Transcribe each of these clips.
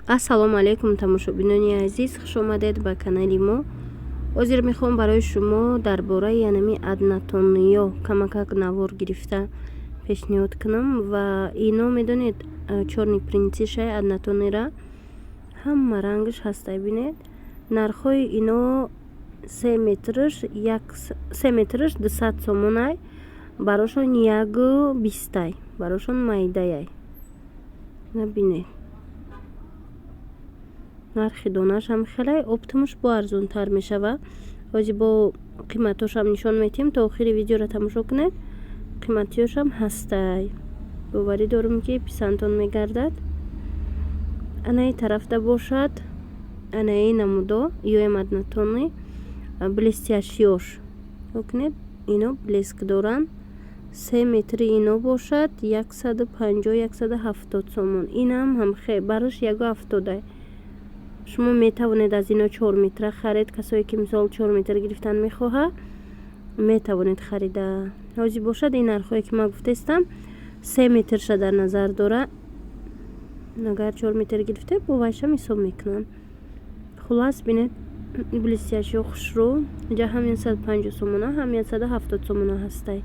Ассалому алайкум, тамошобинони азиз, хуш омадед ба канали мо. Ҳозир мехоҳам барои шумо дар бораи янами однотонныйё камакак навор гирифта пешниҳод кунам. Ва ино медонед, чёрный принтишай, однотонныйра ҳама рангаш ҳастай. Бинед, нархҳои ино: 3 метрш, 3 метрш 200 сомонай, барошон 1,20-ай, барошон майдаяй. Бинед, нархи донаашам хеле, оптомаш бо арзонтар мешавад. Ҳозир бо қиматошам нишон медиҳем, то охири видеоро тамошо кунед. Қиматиёшам ҳастай, боварӣ дорам, ки писандтон мегардад. Анаи тарафда бошад, анаи намудо ёем, однотонный, блестящийёш кунед, ино блеск доранд. 3 метри ино бошад 150, 170 сомон. Инам ҳамхе, барош 1,70-ай. Шумо метавонед аз ино 4 метра харед. Касое ки, мисол, 4 метр гирифтан мехоҳад, метавонед харида. Ҳозир бошад, ин нархҳое ки ман гуфтаистам, 3 метрша дар назар дора. Агар 4 метр гирифте, бо вайшам ҳисоб мекунанд. Хуллас, бинед, блестящийё хушрӯ. Инҷа ҳам 150 сомона, ҳам 170 сомона ҳастай.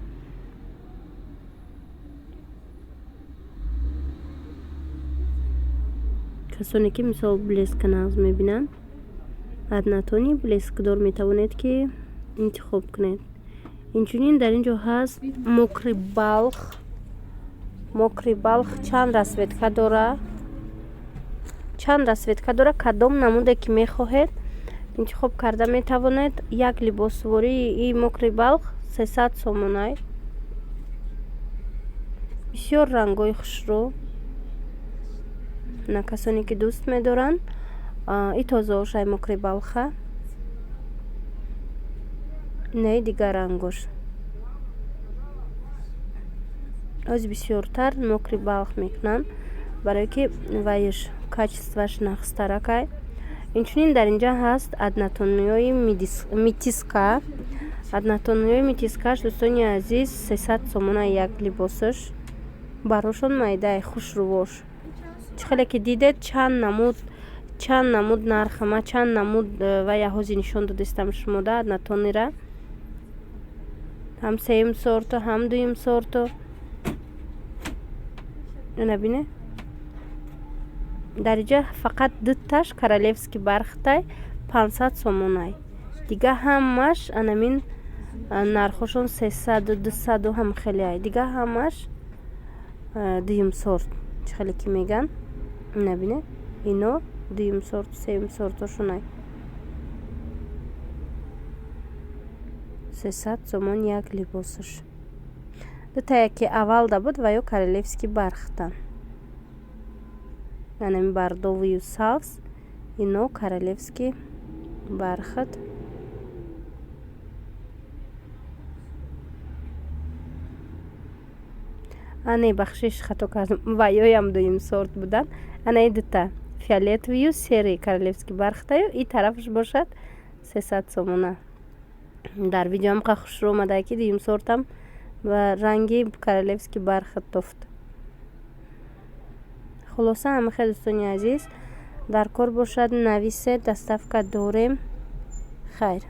Касоне ки, мисол, блеска нағз мебинанд, однотонный блескдор метавонед ки интихоб кунед. Инчунин дар ин ҷо ҳаст мокрый балх. Мокрый балх чанд расцветка дора, чанд расцветка дора. Кадом намуде ки мехоҳед, интихоб карда метавонед. Як либосвории и мокрый балх 300 сомонай. Бисёр рангҳои хушрӯ. На, касоне ки дӯст медоранд, и тозаошай мокрый балха, инаи дигар рангош. Оз бисёртар мокрый балх мекунанд, барое ки вайш качествоаш нағзтаракай. Инчунин дар инҷа ҳаст однотонныйҳои метиска. Однотонныйҳои метискаш, дӯстони азиз, 300 сомона як либосаш, барошон майдаи хушрӯвош. Чӣ хеле ки дидед, чанд намуд нархама, чанд намуд вая ҳозир нишон додистам шумода. Однотонныйра ҳам сеюм сорту, ҳам дуюм сорту ина бине. Дар инҷа фақат дуташ королевский бархатай, 500 сомонай. Дига ҳамаш анамин нархошон 300-у 200-у ҳам хелеай. Дига ҳамаш дуюм сорт, чӣ хеле ки меган. Ина бине, ино дуюм сорт, сеюм сортошонай. 300 сомон як либосаш. Дутае ки аввалда буд, ва ё королевский бархатан, анами бордовыю сабз, ино королевский бархат. А, не, бахшиш, хато кардам, ваёям дуюм сорт буданд. Анаи дута фиолетовыю серый королевский бархатаю, и тарафаш бошад 300 сомона. Дар видеоам қа хушрӯ омадае, ки дуюм сортам ба ранги королевский бархат тофт. Хулоса, ҳамахел, дӯстони азиз, дар кор бошад, нависед, доставка дорем. Хайр.